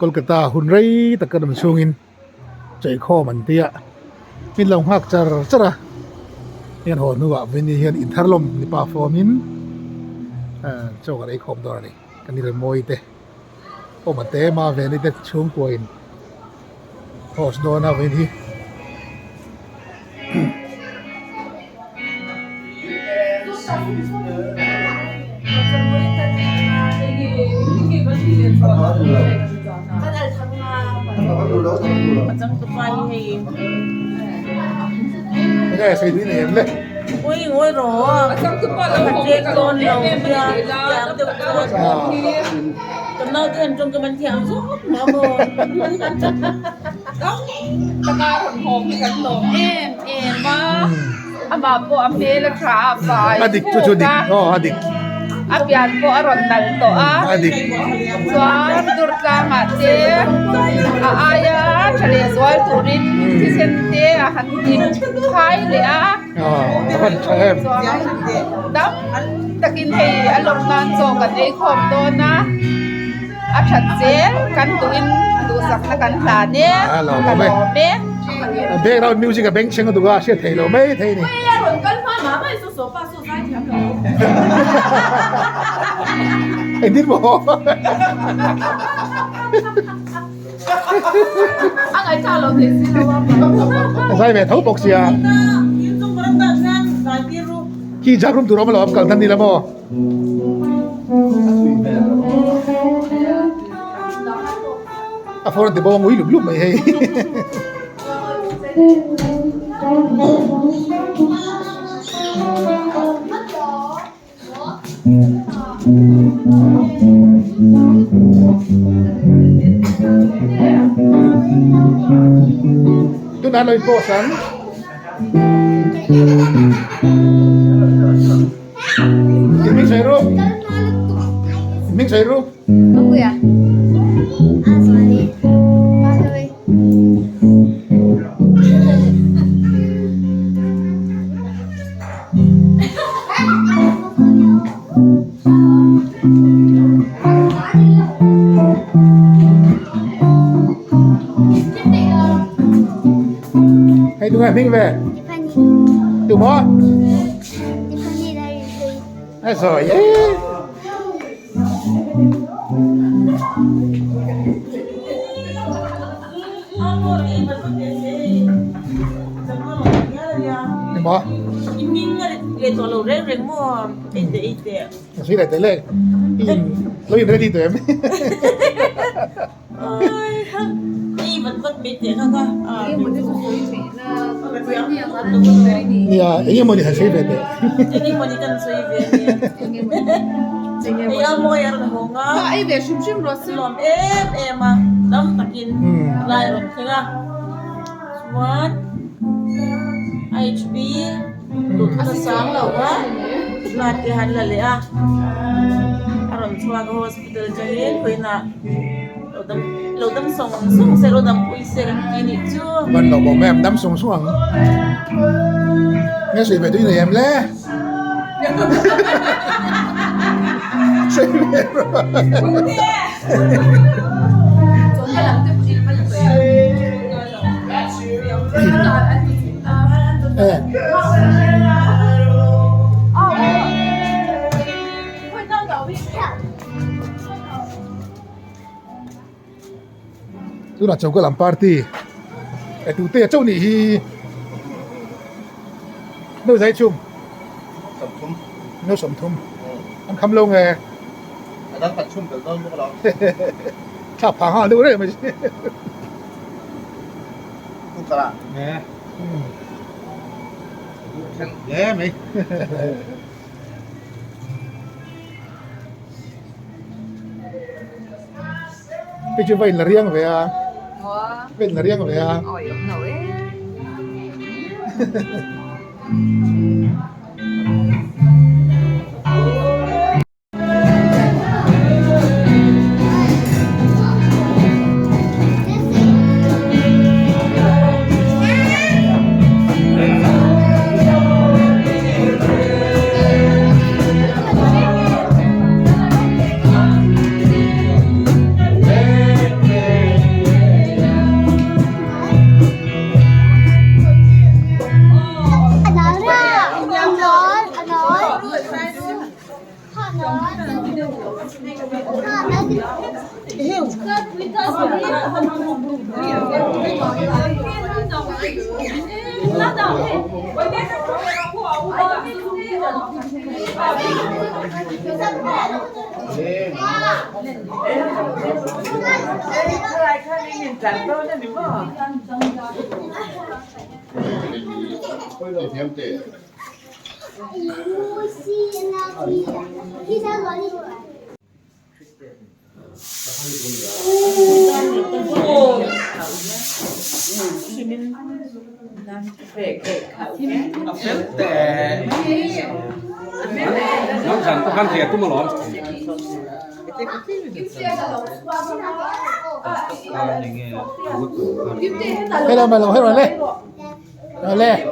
Kolkata hun rei tak kan awm chhungin cheikhawm an tia min lo nghak char char a heng haw hnuah Veni hian inthar lawm mipa fawmin ah chaw kan ei khawm dawn a ni kan ni remawi te awm a te ma Veni te chhungkuain host dawn a Veni hi. Taka rawn hawm hi kan lawm em em a amah pawh a hmel a tha a fai phuk a a pian pawh a rawn nal tawh a chuan dur tlangah te a aia tha leh zual turin thisen te a han in khai leh a chuan dam takin hei a lawm nan chaw kan ei khawm dawn a. A that zel kan duhin duhsakna kan hlan e, ka lawm e. Background music a beng chheng a duh a, hriat theih loh mai thei ni. Engtin maw? A zai ve tho bawk sia. Khi jug room tur awm alawm kal hnan ni la maw? A phone a ti bawk a ngui lup lup mai hei. Tunah lo in post ang. Hming sawi ru. Hming sawi ru. Hei tunge hming ve? Tu maw? A sawi e. Ni maw? Sui leh teh le. Lo in ready tawh em? Nia eng emaw ni han sawi ve teh. Van lo bawm em dam sung sung ang nge sawi ve tui nei em le sawi ve rawh Tunah choka lam party e tute a chauh nih hi no zai chhum no 30 an kham lo nge thla phah nghal deuh reng mai hle mai. Hei chu va in la riang ve a va in la riang ve a. Hello mày làm hết rồi lên. Rồi le.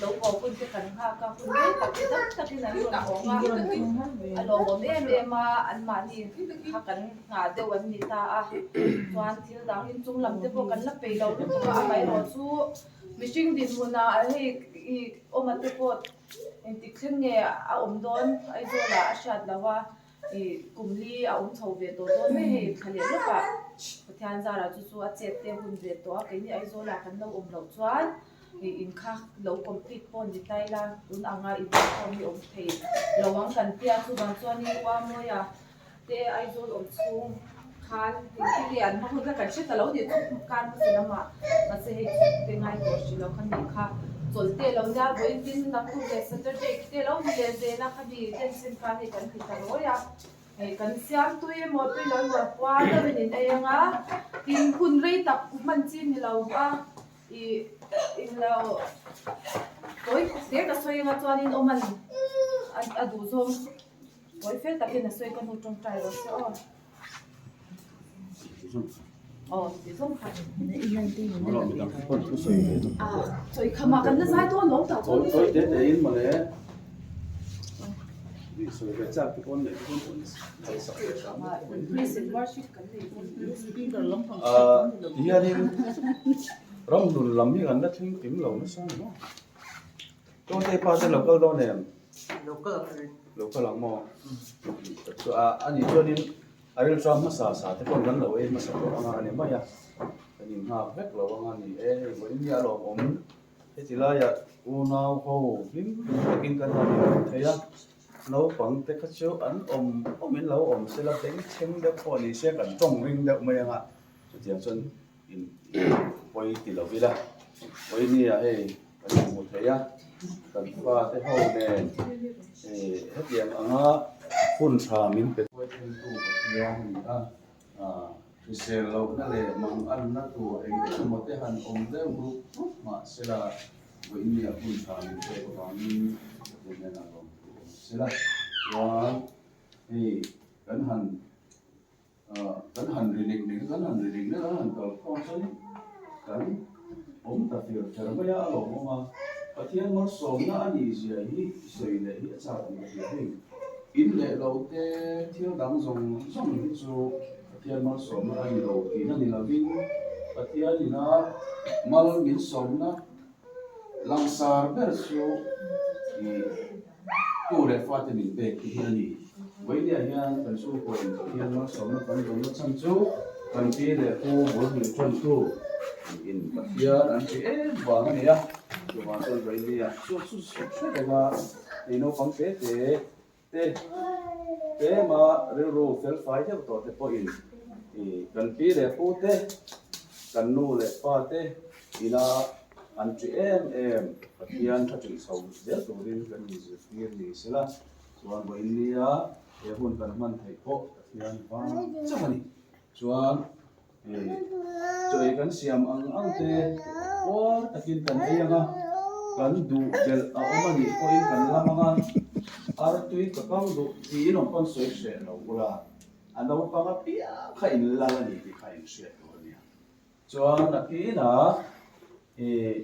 Lo haw hun te kan nghak a, hun rei tak dam takin an rawn hawng a, a lawmawm em em a, anmahni kha kan nghah deuh an ni ta a, chuan thil dang inchung lam te pawh kan la peih lo lutuk a, amaherawh chu mihring dinhmunah hei ih awma te pawh engtik thleng nge a awm dawn Aizawlah a hriat loh a. Ih kum li a awm chho ve tawh dawn mai hei thla leh lawkah Pathian zarah chu chu a chet te hun ve tawh a keini Aizawlah kan lo awm loh chuan ih in kha lo complete pawh ni ta ila tun anga inkhawm hi awm thei lo ang kan tia chuvang chuanin Uamawia te Aizawl awm chhung khan engtin nge an hma hun kha kan hre ta lo ni chu kar hmasa lamah mahse hei chu te ngai tawh hrih lo kha ni kha chawlh te lo nia vawiin tin naktuk leh Saturday te lo ni leh zel a khami tension khan hei kan ti ta rawi a hei kan siam tui emaw tui lo emaw khua deuhin in ei anga tin hun rei tak hman chi ni lo a ih englo tawi te ka sawi anga chuanin awm an a duh zawng tawi fel takin a sawi ka hnu tawngtai rawh se aw. Tihianin ramhlun lam hi kan la thleng kim lo nasa ni maw? Tawngte pa te lo kal dawn em? Lo kal ang maw? A nih chuanin a rilṭam hmasa sa te pawh kan lo ei hmasa tawh anga a ni mai a, kan inghak vek lo anga ni e, hei vawiin hi a lawmawm heti laiah unau ho hlim takin kan han inhmu thei a, naupang te kha chu an awm awmin lo awm sela bengchheng deuh pawh ni se kan tawng ring deuh mai anga chutiang chuan in pawi ti lo ila pawi nia hei kan inhmu thei a kan fate ho nen eh hetiang anga hun tha min pe thentu Pathian a ni a ah hrisel lohna leh manganna tur eng emaw te han awm deuh rup rup mahsela vawiin nia hun tha min pek avangin Pathian hnenah lawmthu awm sela chuan hei kan han Kan han ri nek nek a, kan han ri nek nek a, kan han kal khawm chuan kan awm ta fir fer mai a, a lawmawm a. Pathian malsawmna a nih zia hi sawi leh hi a chak awm ka hria hei. In leh lo te thil dang zawng zawng hi chu Pathian malsawmna a ni lo tihna ni lovin Pathian ina mal min sawmna langsar ber chu ih Tu leh fate min pek te hi a ni. Vawinia hian kan chhungkaw in Pathian malsawmna kan dawnna chhan chu kan pi leh pu bul min ṭawntu in Pathian an ti em vang a ni a. Chuvang chuan Vawinia chu chu hre reng a, hei naupang te te te tlema rilru fel fai deuh tawh te pawhin kan pi leh pu te, kan nu leh pa te Ila an ṭi em em, Pathian tha ṭih chho zel turin kan inzirtir ni sela, chuan vawiin nia he hun kan hman theih pawh Pathian vang chauh a ni. Chuan chaw ei kan siam ang ang te puar takin kan ei ang a, kan duh belh a awm a nih pawhin kan lam ang a, artui ka kang duh tiin awm pawn sawi hreh lo ula, a naupang apiang kha in lal a ni tih kha inhriat tur a nia. Chuan a kinah ih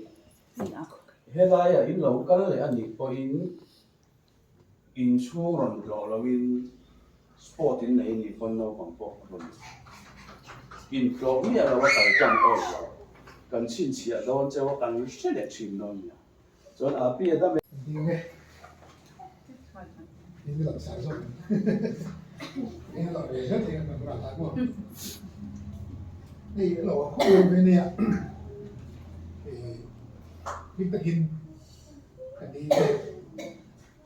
Helaiah in lo kal leh a nih pawhin inchhung rawn tlawh loin sport in nei nih pawn naupang pawh rawn intlawh miah lo a kal tan awk lo. Kan chhinchhiah dawn cheu a, kan hre leh thin dawn nia. Chuan a pi a dam e. Ding e. Ding lang sar zawk. Ding lang ve zel thei ang kan ral maw. Hei a lo a khawp em mai nia. Bik takin kan ni te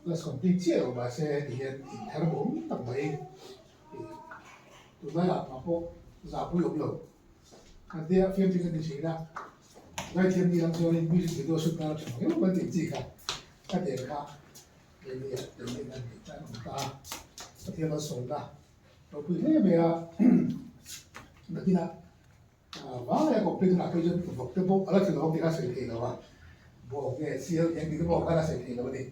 class complete chiah lo mahse heti hian inthar bawm tak mai. Tunlaiah hma pawh zahpui awm lo. Kan tia fiam chu kan ti thin a, Zaithiam ni lam chuanin music video shoot nan a tha mang em tih chi kha ka der kha keini ah keini an nei tan awm ta a, Pathian malsawmna ropui hle mai a, nakinah vanglai a complete hunah phei chuan vawk te pawh a la tlu lo ang tih kha a sawi thei lo a, bawk nge sial eng tih te pawh khan a sawi thei lo a ni.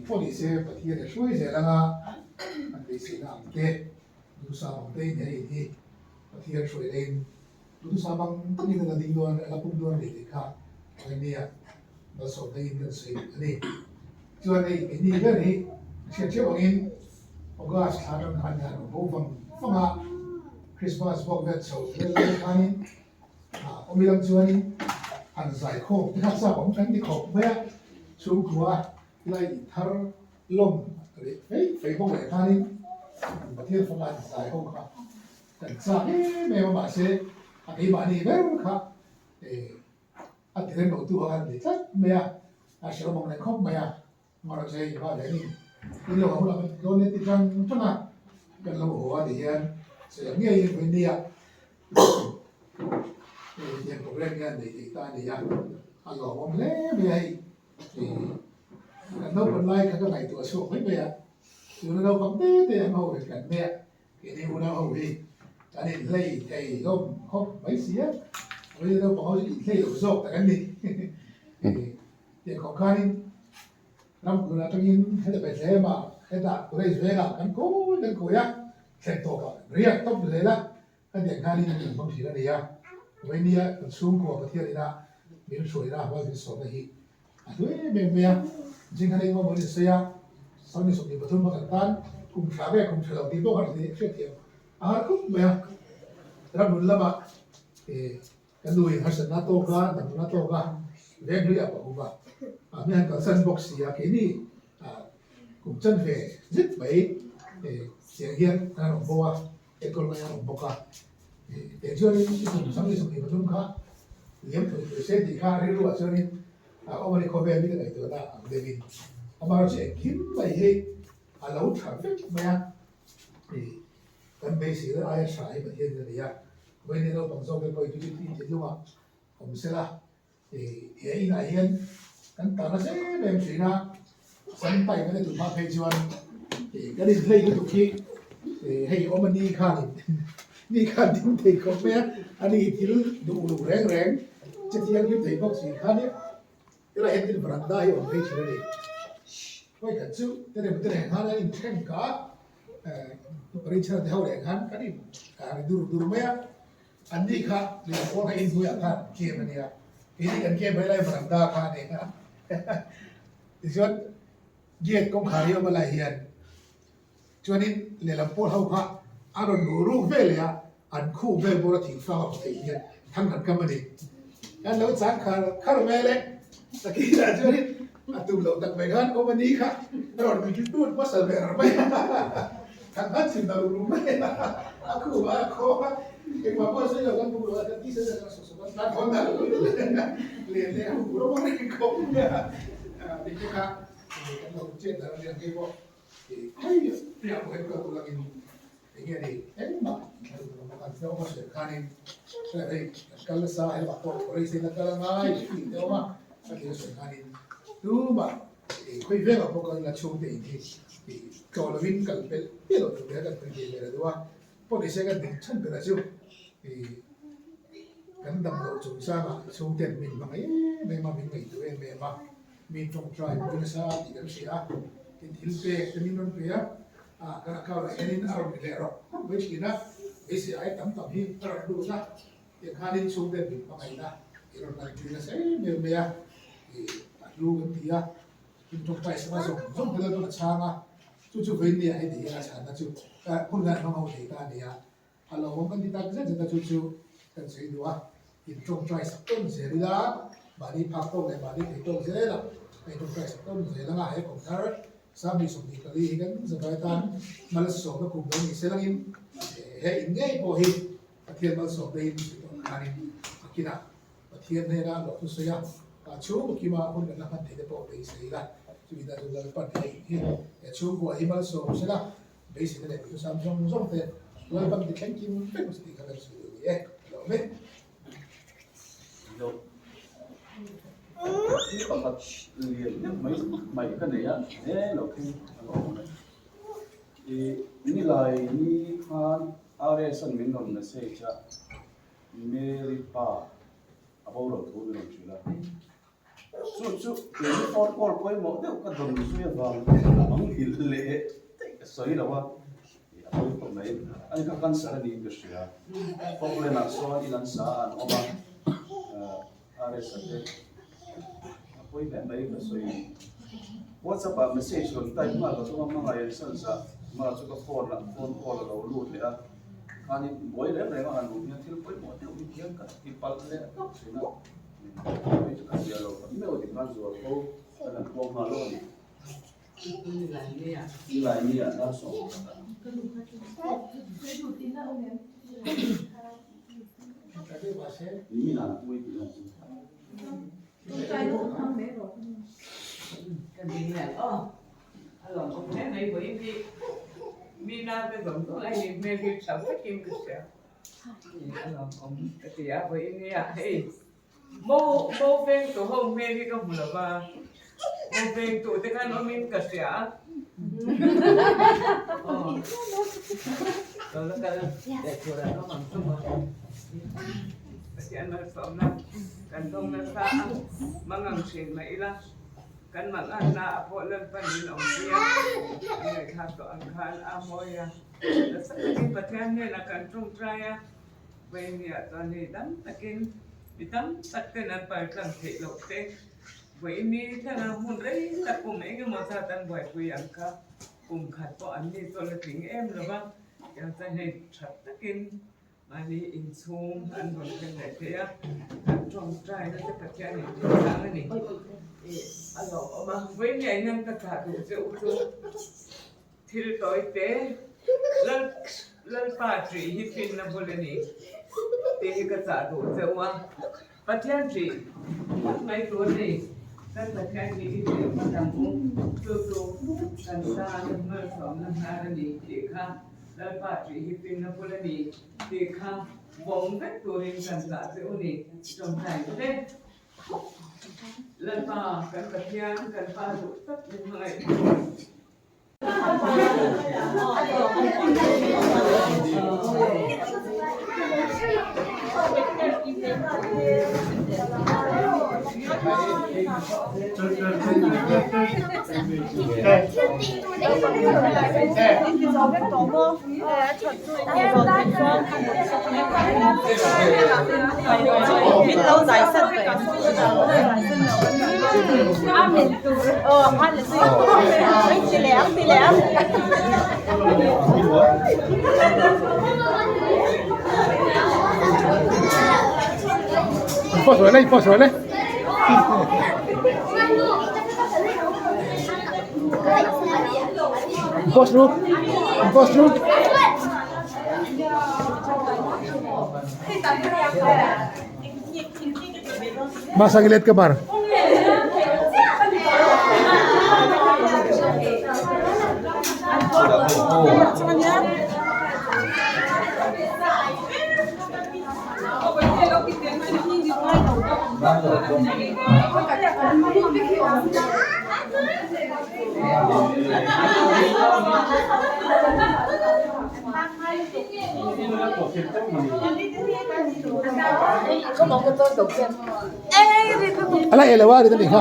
Pawh ni se Pathian a hruai zel anga an beiseina ang te. Duhsam ang te in hei hi Pathian hruai leiin duhsam ang takin a la ding dawn a la pum dawn a ni tih kha Ania malsawm leiin kan sawi a ni. Chuan hei keini ber hi a hriat theuh angin August thla atang khan hian a bo vang vang a, Christmas bawk vel chho vel lai khanin awmi lam chuanin han zaikhawm te kha chak awm kan ti khawp mai a, chhungkua lai inthar lawm leh fei fei bawk leh khanin Pathian fapa an zai ho kha kan chak em em a mahse a keimahni ber kha eh a ti rem lo tu kha kan ni tlat mai a, a hrehawm ang reng khawp mai a, amaherawhchu hei hma leh ni in lo hunah kan dawn e ti tang tang a kan lo haw a ti hian sawi ang ngeiin vawinia hei hetiang program hian nei thei ta a ni a, a lawmawm hle mai a hei. Kan naupang lai kha ka ngaihtuah chhuak mai mai a, tuna naupang te te ang ho hi kan nia, keini unau ho hi kan inhlei thei hlawm khawp mai si a, vawiin naupang ho chu inhlei lo zawk tak an ni. Tiang khawp khanin ramhmun atangin heta Bethlehem ah hetah Grace vengah kan kawi kan kawi a, thlen tawpah riak tawp zel a, Ka tiang khanin an hmang thin a ni a, Vainia kan chhungkua Pathian ina min hruaina hual min sawmna hi a hlu em em mai a. Zingkhan engemaw maw in sawi a, Sawmhnih 23 hma kan tan kum tha ve kum tha lo tih pawh kan hriatthiam a har khawp mai a. Ramhmun lamah kan nu in harsatna a tawk a, damna a tawk a, veng hlui a pahum a, mi han kalsan bawk si a, keini kum chanve zet mai tiang hian kan awm bo a. Enkawl mai a awm bawk a, teh chuanin i kum 23 kha liam thawih thawih se tih kha rilruah chuanin a awm a ni khawvel mi ka ngaihtuahna ang deuhin amaherawhchu engkim mai hi a lo tha vek mai a, kan beisei lai aia tha hi Pathianin a nei a, vawiin naupang zawk te pawhin chu chu thinlungah awm sela. He inah hian kan tah nasa em em thin a, sam tai kan tum hma phei chuan kan inhlei lutuk hi hei awm a ni khanin ni khan ding thei khawp mai a, ani thil duh uluk reng reng che thianghlim thei bawk si khan tilai hian thil veranda hi awm phei thin a ni. Vawikhat chu te rem te reng khan an inthen ka a, Richard te ho leh khan kan in ri dur dur mai a. An ni kha lehkhaw kha inhnuaiah khan kem a nia, keini kan kem mai lai veranda kha a ni a. Tichuan gate kawngkhar hi a awm a lai hian chuanin lehlam pawl ho kha a rawn luh ruk ve leh a, an khuh vel bawr a thingfang a hmu thei hian thang han kam a ni. Kan lo chang khar khar vel e, takinah chuanin a tum loh tak mai khan awm a ni kha a rawn lut hmasa ve rawh mai a, thang khan chhim ta ruk ruk mai a, a khuh a a khawng a, engmah pawh a sawi lo kan buk lo a, kan tisa zet a sawk sawk a, tan hawn ta ruk ruk leh leh a hmu rawng reng khawp mai a, dik te kha kan lo chet dan a nia phei pawh khawi piah pawh hian kal tur angin Eng nge ni engmah thil tur awm a, kan awm a sawi khanin hei kan kal nasa helamah pawh race in a kal a ngai tih te awm a, a thil a sawi khanin tumah khawi vengah pawh kal ila chhungte in hi tlawh lovin kal pelh piah loh tur te kan pui thei vel a duh a, pawh nise kan dik chhan ber a chu kan dam loh chungchangah chhungten min hmang em em a, min ngaihtuah em em a, min tawngtai pui nasa tih kan hria a, tin thil pek te min rawn pe a. A kan account ah hianin a rawn ri leh rawk rawk mai thin a, beisei ai tam tam hi a rawn lut a, tiang khanin chhungte min hmangaihna i rawn lantir nasa em em mai a. hlu kan ti a, in tawngtai sanga zawng zawng te Lalpan a chhang a, chu chu vawiin ah heti hian a chhanna chu hun kan hmang ho thei ta a ni a, a lawmawm kan ti tak zet zet a chu chu kan sawi duh a, in tawngtai sak tawn zel ila mahni phak tawk leh mahni thei tawk zel a, a in tawngtai sak tawn zel anga he kum thar 2024 hi kan zavai tan malsawmna kum lo ni se langin he in ngei pawh hi Pathian malsawmna in sawi tawh khanin a kinah Pathian hnena lawh chu sawi a, a chhungkaw kima hun kan la hman theih te pawh beisei ila, chumi tan chu Lalpan hei hi he chhungkua hi malsawm sela, beiseina leh duhthusam zawng zawng te Lalpan ti thleng kim vek tih kha kan sawi duh ni e, a lo awm e. Thil pakhat lian deuh mai mai ka nei a, he lo thleng a lo awm e. I nilai ni khan RS an min rawn message a, Mary pa a boral thu min rawn hrilh a. Chu chu keini phone call pawimawh deuh ka dawn zui avang hian a ang nghilh leh daih ka sawi lo a, a pawi khawp mai. Ani kha cancer a niin ka hria. Falkland ah sawn in an sa a an awm a, RS a te a pawi hle mai ka sawi. WhatsApp ah message rawn type nghal ka tum a, hmangaih an san zah, mara chu ka phone ah phone call a lo lut leh a. Khanin buai reng reng a han awm hian thil pawimawh deuh hi hian ka ti palh leh hlauh thin a, hei chu ka zia lo tak meuh a ti khan zual fo kan han puang nghal lawk a ni. Nilai ni ah dar sawm pakhat ah. Nimin ah an pui tih lan chu. A lawm awm hle mai vawiin hi mi naute zawng zawng a hlim hmel hi tha vekin ka hria a lawm awm ka ti a vawiin hi ah hei mo mo veng tu ho hmel hi ka hmu lo va mo veng tu te khan awmin ka hria a aw lo la kal leh tur an awm ang chu maw Pathian malsawmna kan dawng nasa a mangang thin mah ila. Kan manganna a pawh Lalpan min awmpui a, a ngaihthlak tawh ang khan a mawi a. Nasa takin Pathian hnenah kan tawngtai a, Vawiinniah chuan hei dam takin mi tam tak ten an paltlang theih loh te, Vawiinni thlenga hmun rei tak kum eng emaw zat an buaipui ang kha kum khat pawh an ni chu a la tling em lo va, tiang chuan hei tha takin Mahni inchhung an rawn thleng leh thei a, an tawngtaina te Pathian in tih chang a ni. Ih a lawmawm a, vawiin hian ka chah duh che u chu thil tawi te Lal Lalpa ṭih hi finna bul a ni tih hi ka chah duh che u a, Pathian ṭih phawt mai tur a ni. Kan Pathian ṭih hi ṭih phawt ang u, chu chu kan tan malsawmna hnar a ni tih kha. Lalpa tih hi finna bul a ni tih kha vawng vek turin kan zah che u ni tawngtai te. Lalpa kan Pathian kan Pa duh tak min hmangaih tu. Posso le, posso le. Posso posso. Masagilet ka bar. Ala elewa ri tani kha.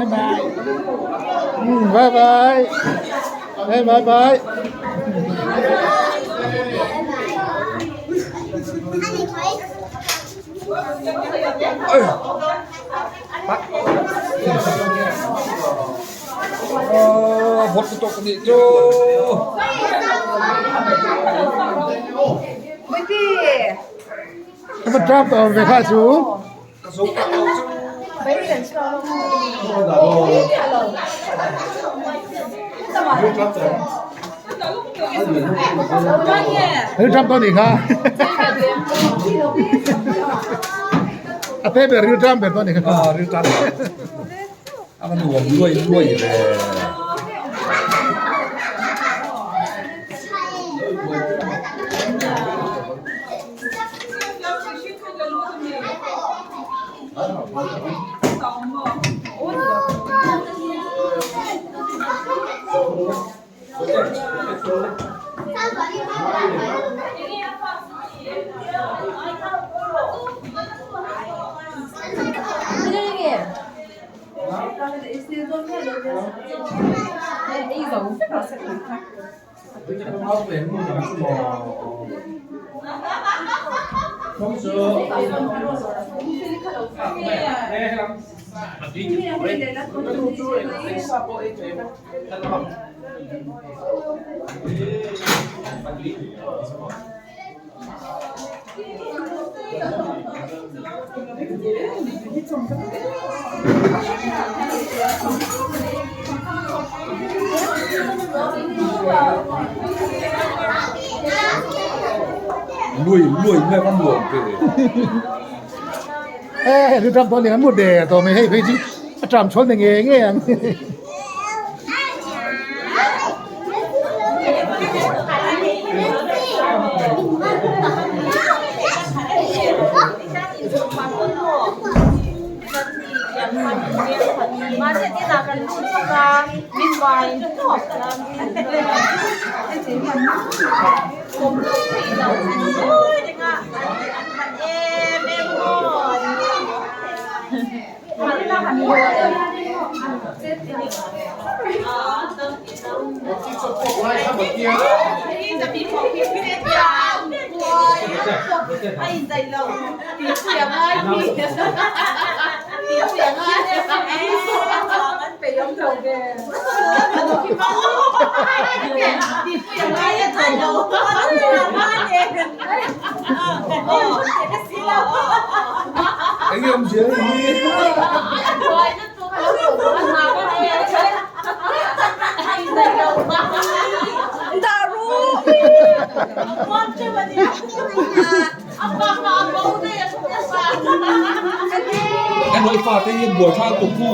Bye bye. Bye bye. Hey bye bye. Vawt lutuk a nih chu. Ka tap tawh ve kha chu. Hei tap tawh nih kha. A te ber ril ṭam ber tawh nih kha. Ril ṭam. A va nuam luai luai ve. Lui lui mai va nuam ve. He hei ram pawh ni an mu der tawh mai hei phei chu a tram chhawl ni ngei ngei ang. Eng nge awmzia hei hi? Em ơi pha te hian buai thlak tuk fu.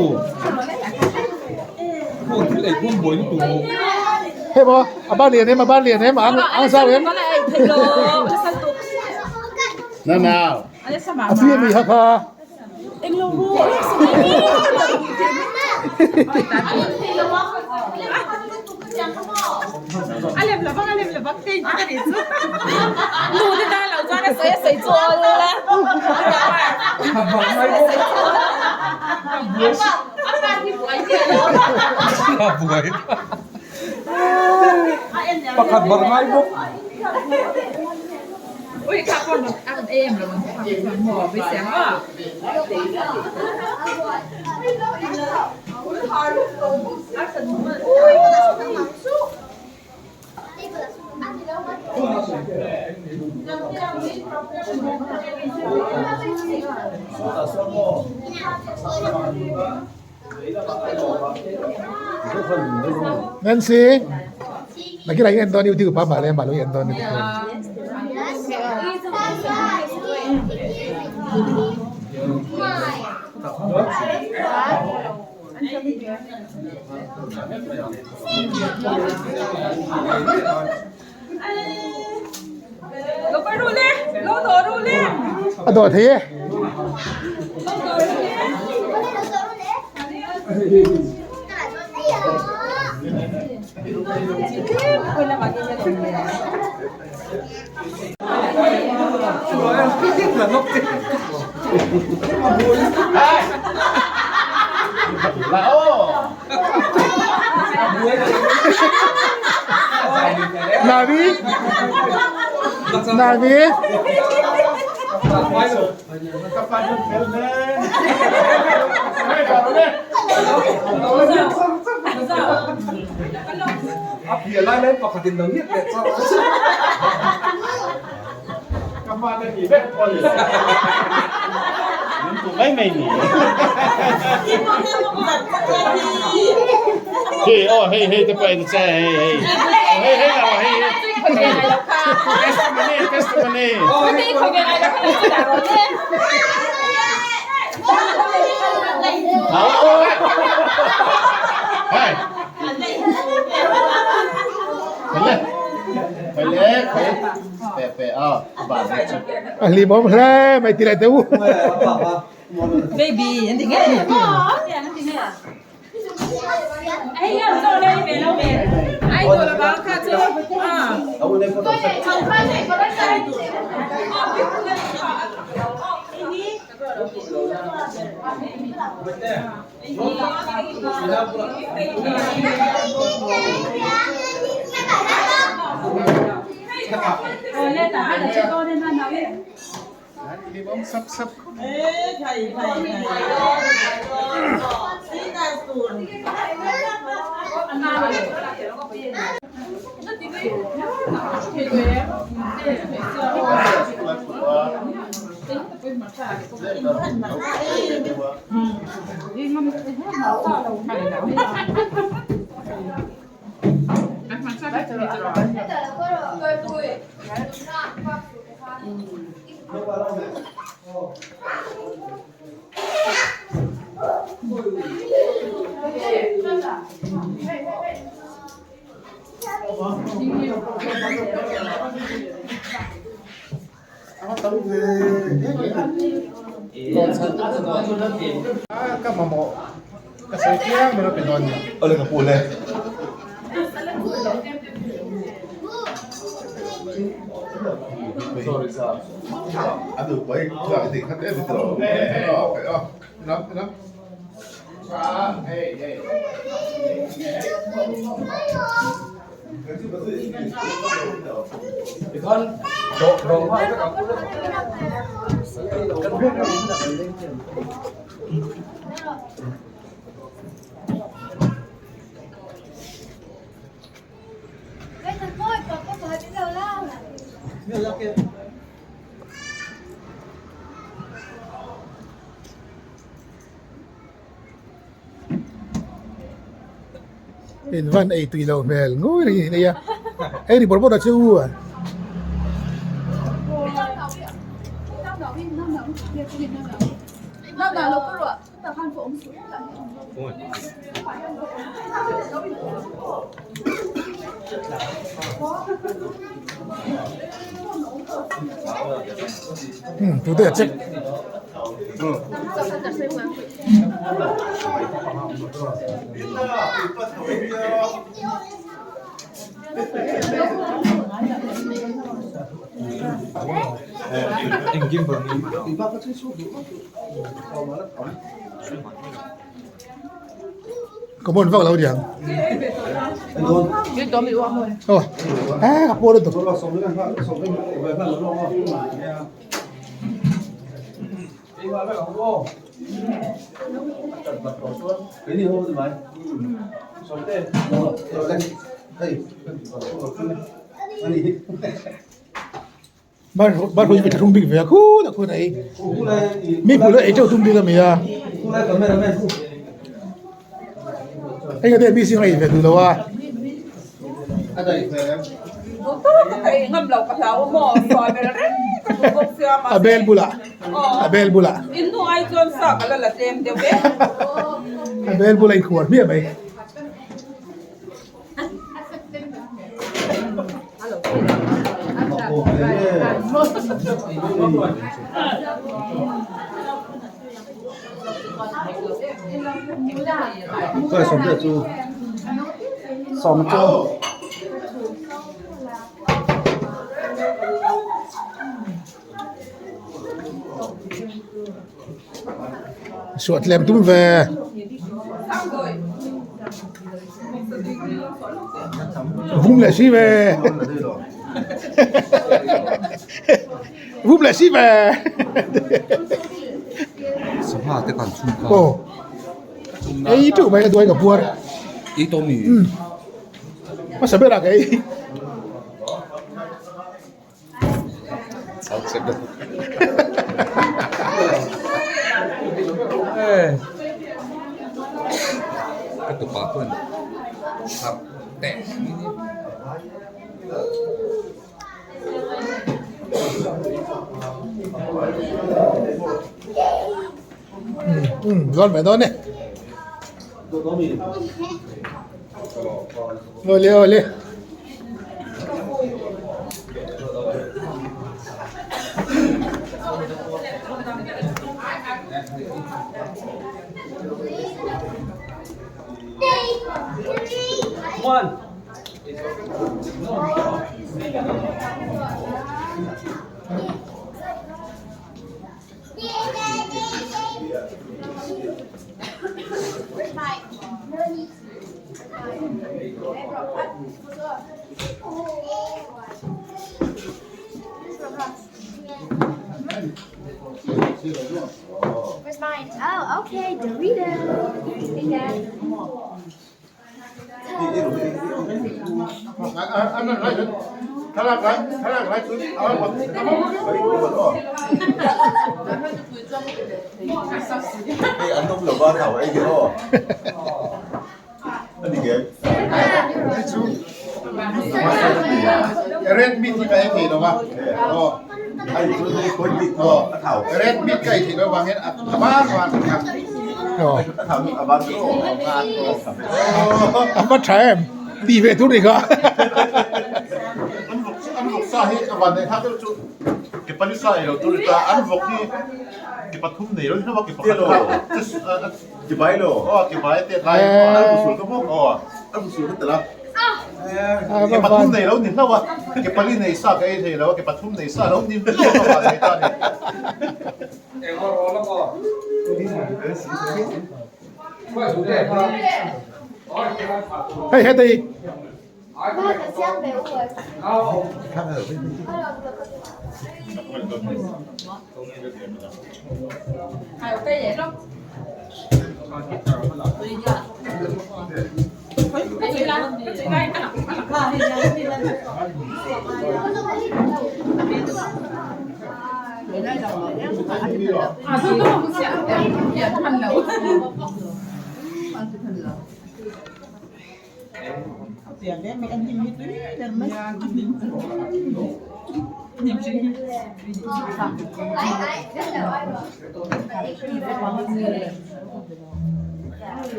Khu thil ei khuan buai lutuk. Hei maw a ban lian em a ban lian em a ang zau em. A tui a mi kha kha. Pakhat bak ngai bawk. Nancy, lagi lagi en dawn i uti upa mah le mah lo i en dawn ni tikhuan. A dawh thei e. Navi Navi A hlimawm hle mai ti leh teh u. Ka mamawh ka sawi chiang ber a pe dawn ni. Awle ka pu le. In van ei tui lo hmel ngawi reng in ei a ei ri bawrh bawrh a chu a. Tute a check. Ka bon vak lo diang. Oh, eh ka pawh lutuk. Bar bar hui ve thung bik ve a khut a khut a ei mi hmuh la ei teuh tum bik a mi a hei ka te mi zing a ei ve duh lo a. A bel bulah a bel bulah a bel bulah inkhuar hmiah mai. Suah tlem tum ve. Vum leh si ve. Vum leh si ve. Sangha te kan chhung kha. Aw. Ei teuh mai ka duai ka puar. Ei tawh mi? Umm. Hmasa berah ka ei. Ka tupa chuan harh teh mai ni. Zawn mai dawn e. Awle awle. Oh, okay, Dorito. Hey, Dad. Hei an awm lova thau ei kher aw. A ni ngem. Red meat hi ka ei thei lova. Aw. Ai chu hei khawi bik aw a thau. Red meat ka ei thei lova hian a van van a. A thau a van aw. A va tha em. Ti ve tur ni kha. An vawk an vawk sa hi a van nei thlak deuh chu ke pali sa ei lo tur a ni ta an vawk hi ke pathum nei lo ni hlauh a ke pakhat kha Ke bai lo aw ke bai te tlai an bu sul ka bawk aw an bu sul ka tel a ke pathum nei lo ni hlauh a ke pali nei sa ka ei thei lo a ke pathum nei sa lo ni hlauh a van nei ta a ni. Hei heta hi.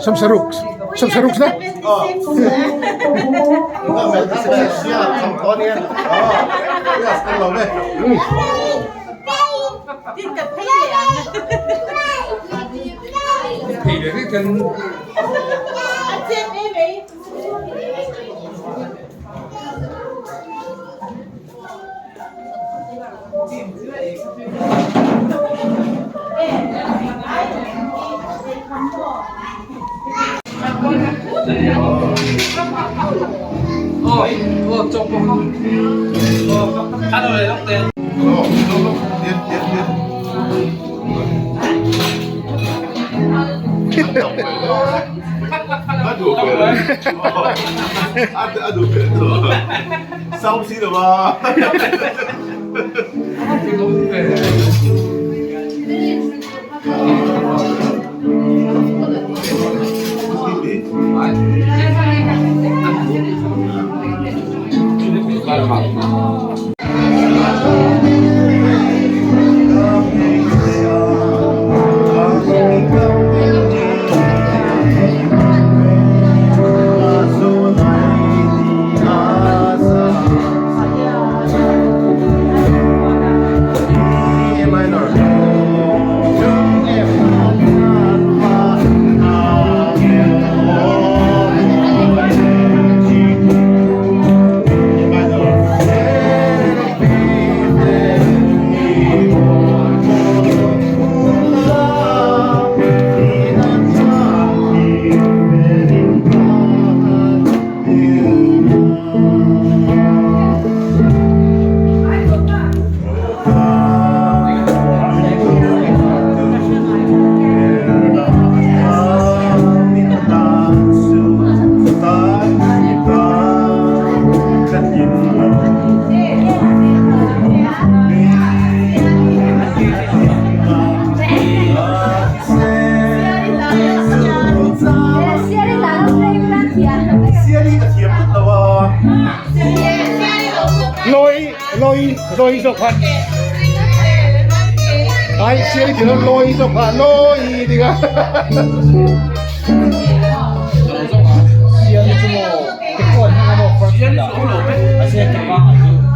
Samsaruk Samsaruk na. Loi loi zawk khan ai siali ti lo loi zawk kha loi ti kha Siali chu maw ke kawn hmang a maw first a sia ke pa ah chu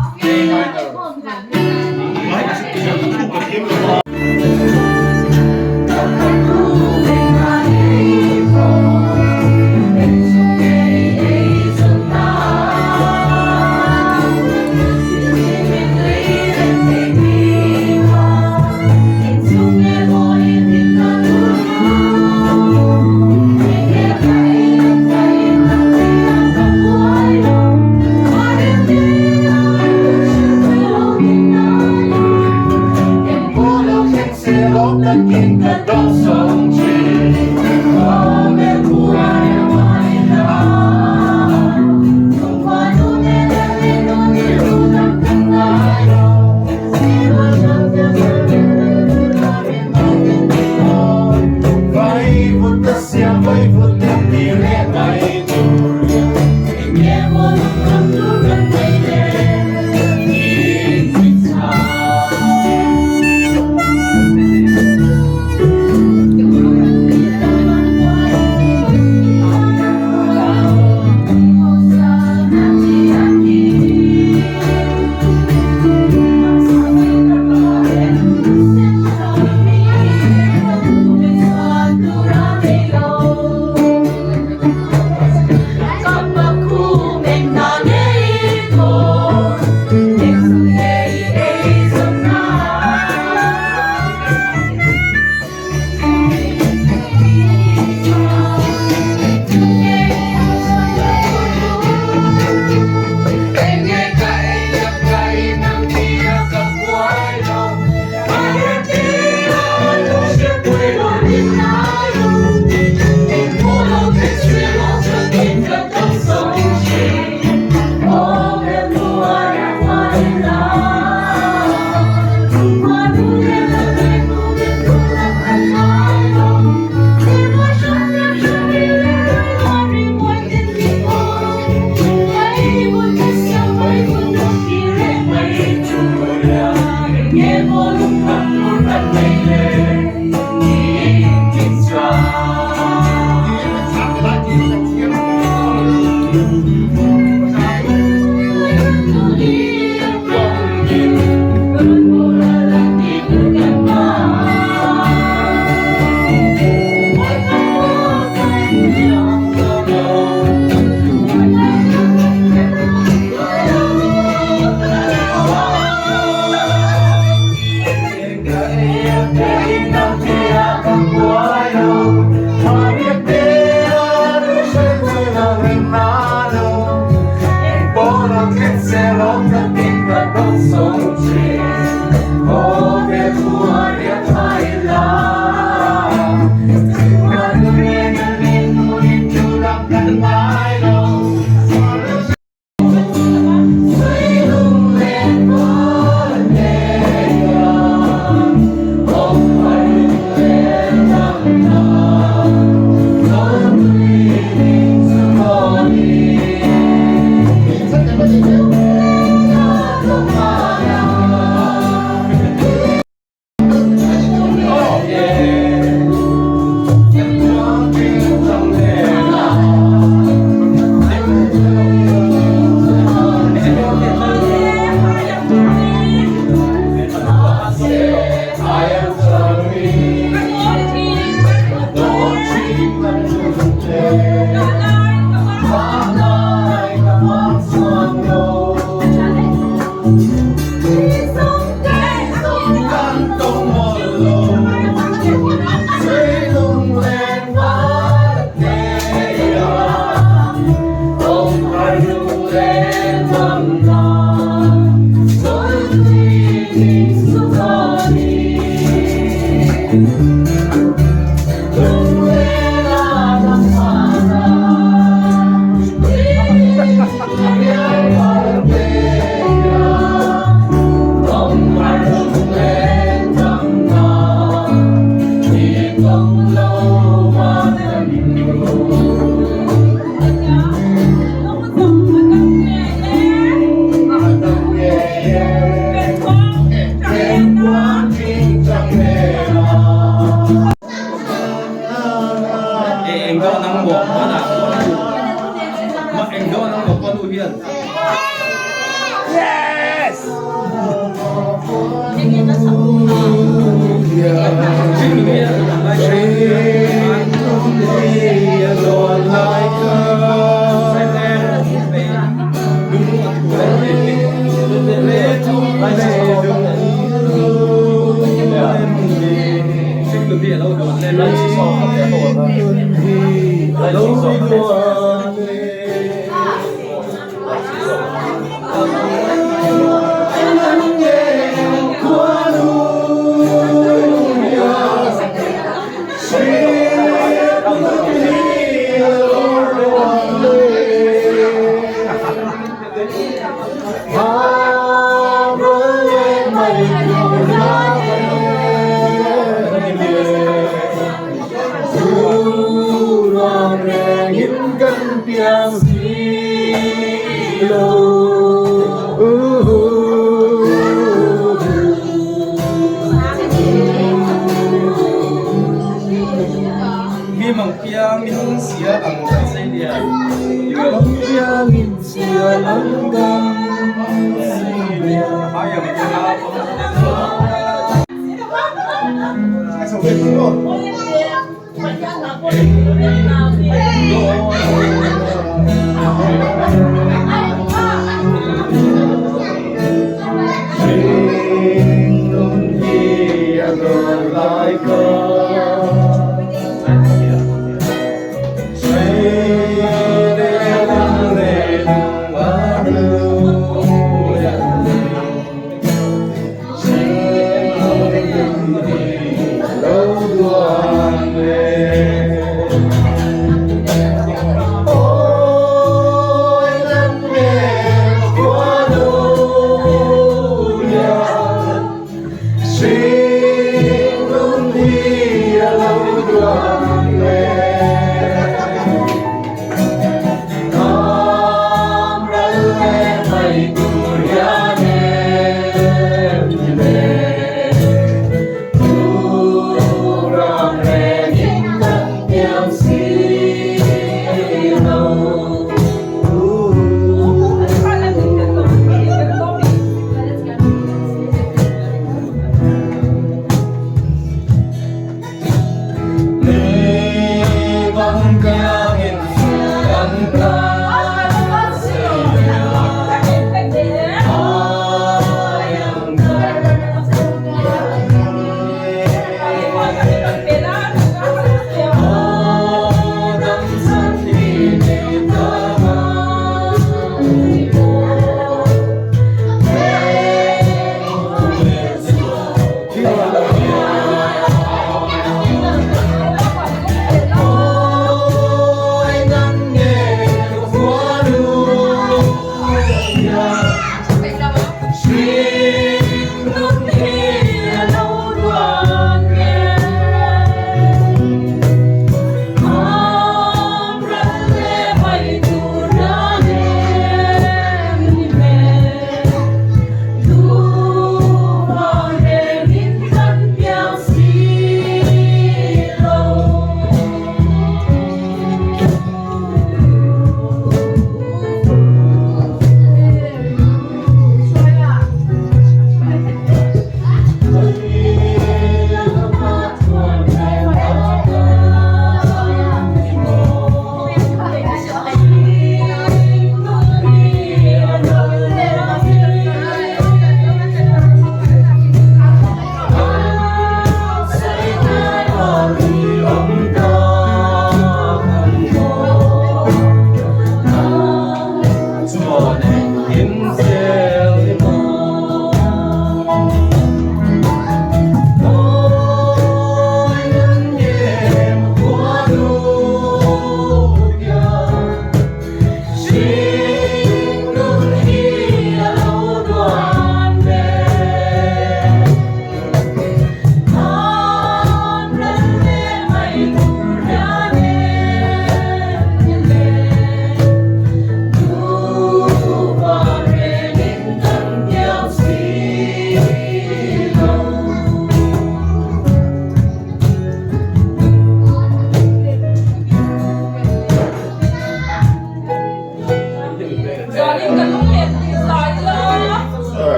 A minor. Hringnun hi a lawn lai kha.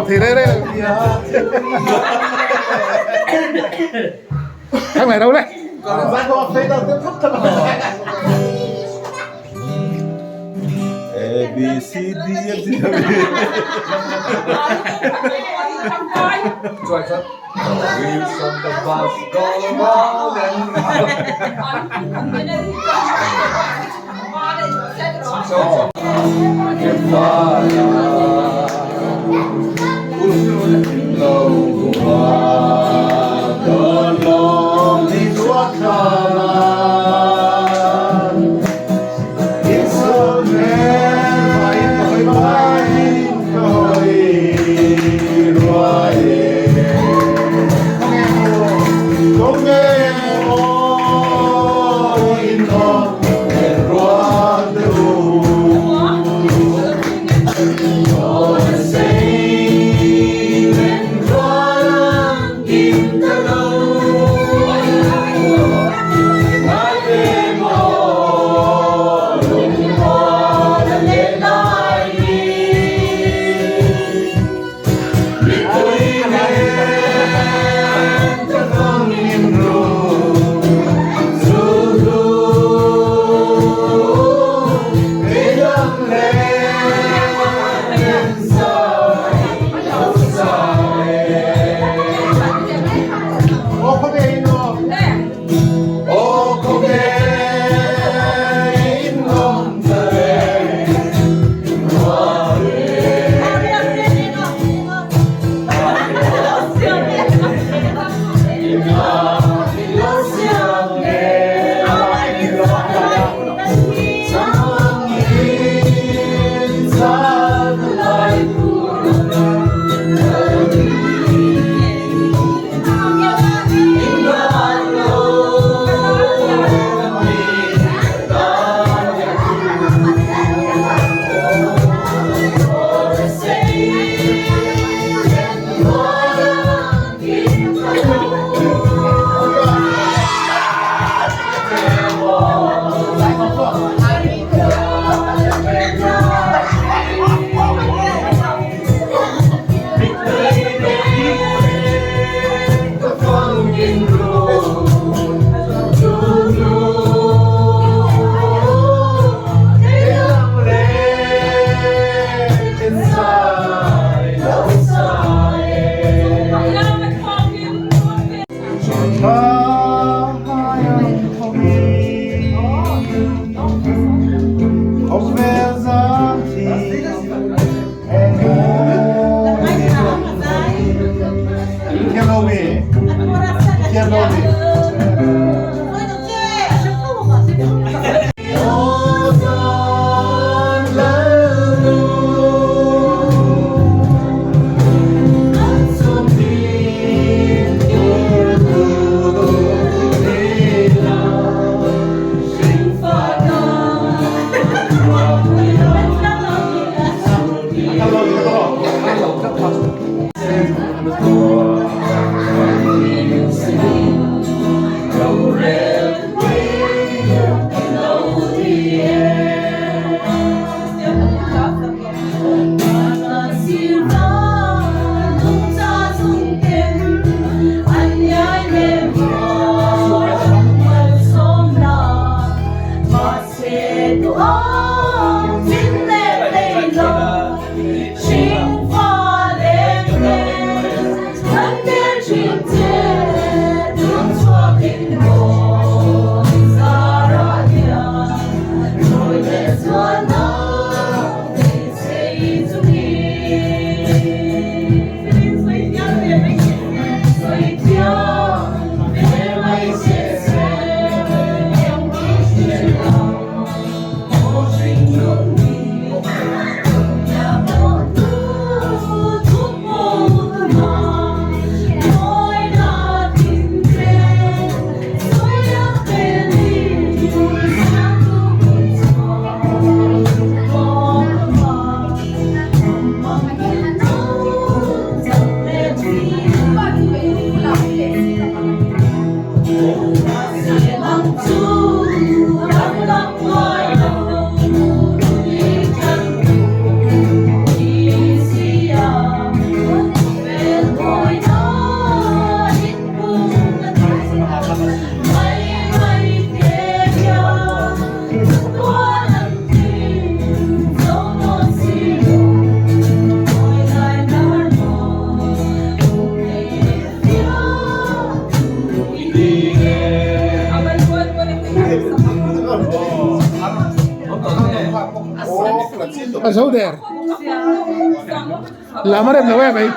tawp thei rei rei lo. Thang lai ro le. A B C D F G H Wheels on the bus go round and round. A zo der. Lam a rem lo em mai.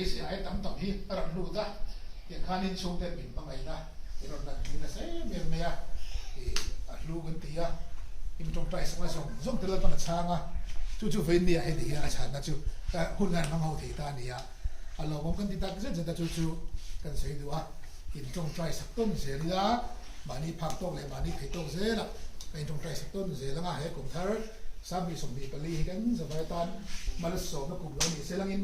Beisei aia tam tam hi a rawn lut a, tiang khanin chhungten min hmangaihna min rawn lantir nasa em em mai a, ih a hlu kan ti a, in tawngtai sakna zawng zawng te Lalpan a chhang a, chu chu vawiinniah heti hian a chhanna chu hun hian hmang ho thei ta a ni a, a lawmawm kan ti tak zet zet a chu chu kan sawi duh a, in tawngtai sak tawn zel ila mahni phak tawk leh mahni thei tawk zela ka in tawngtai sak tawn zel anga he kum thar 2024 hi kan zavai atan malsawmna kum lo ni selangin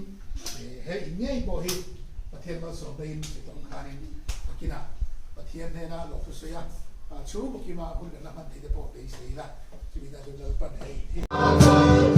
He in ngei pawh hi Pathian malsawm daihin ti tawng khanin a kinah Pathian hnena lawk thu sawi a, chhung bawkima hun kan la hman theih te pawh beisei ila, chumi tan chuan Lalpan he in hi.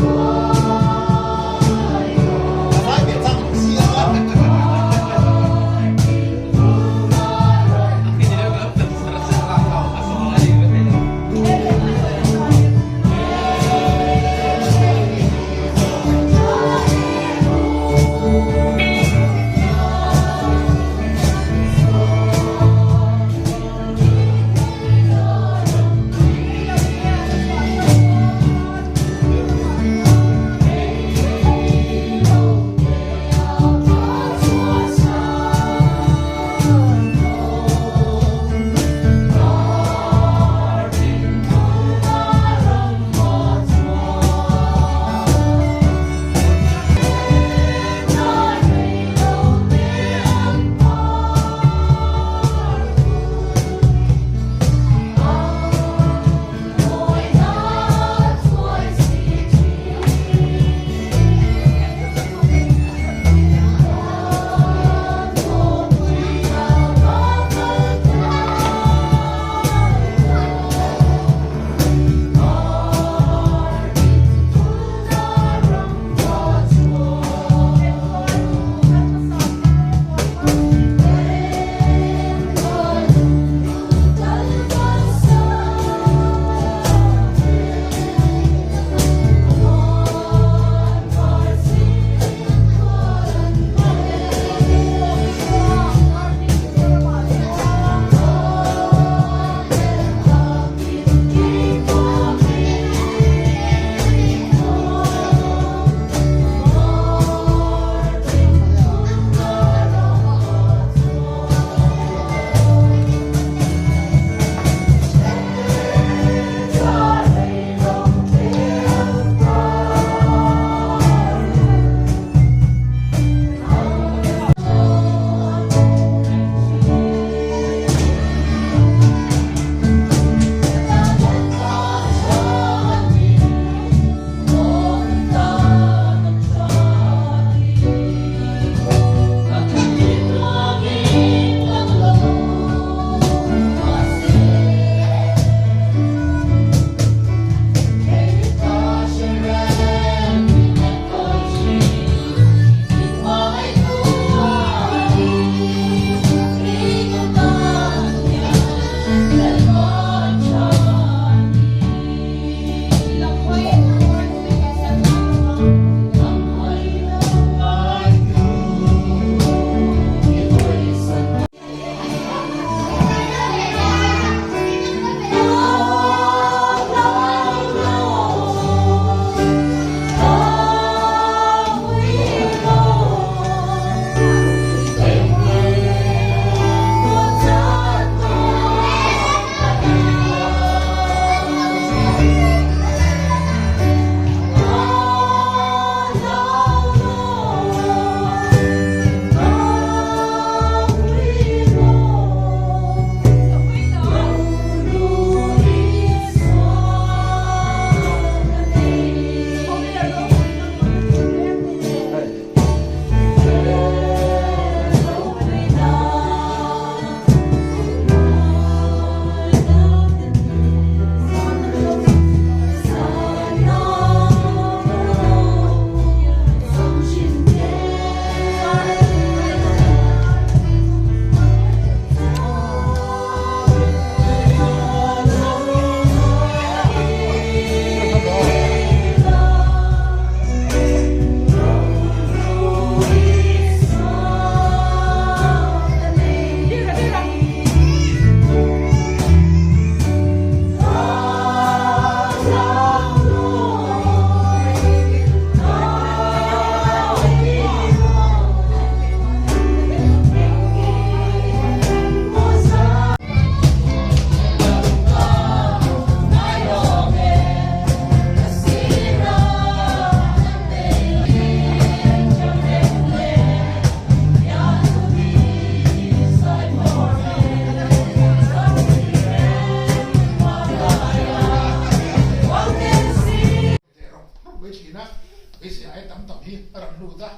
lut a,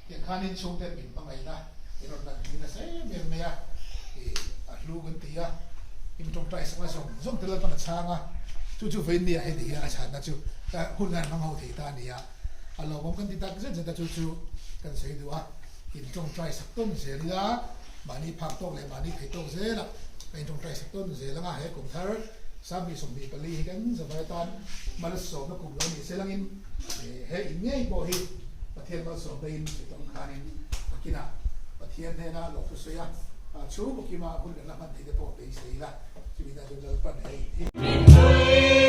tiang khanin chhungten min hmangaihna min rawn lantir nasa em em mai a, ih a hlu kan ti a, in tawngtai sakna zawng zawng te Lalpan a chhang a, chu chu vawiin nia heti hian a chhanna chu hun hian hmang ho thei ta a ni a, a lawmawm kan ti tak zet zet a chu chu kan sawi duh a, in tawngtai sak tawn zel ila mahni phak tawk leh mahni thei tawk zel a, ka in tawngtai sak tawn zel anga he kum thar 2024 hi kan zavai atan malsawmna kum lo ni se langin he in ngei pawh hi Pathian malsawmna in sawi tawh ang khanin takinah Pathian hnena lawk thu sawi a, chhungkaw kima hun kan la hman theih te pawh beisei ila chumi tan chuan Lalpan he in hi.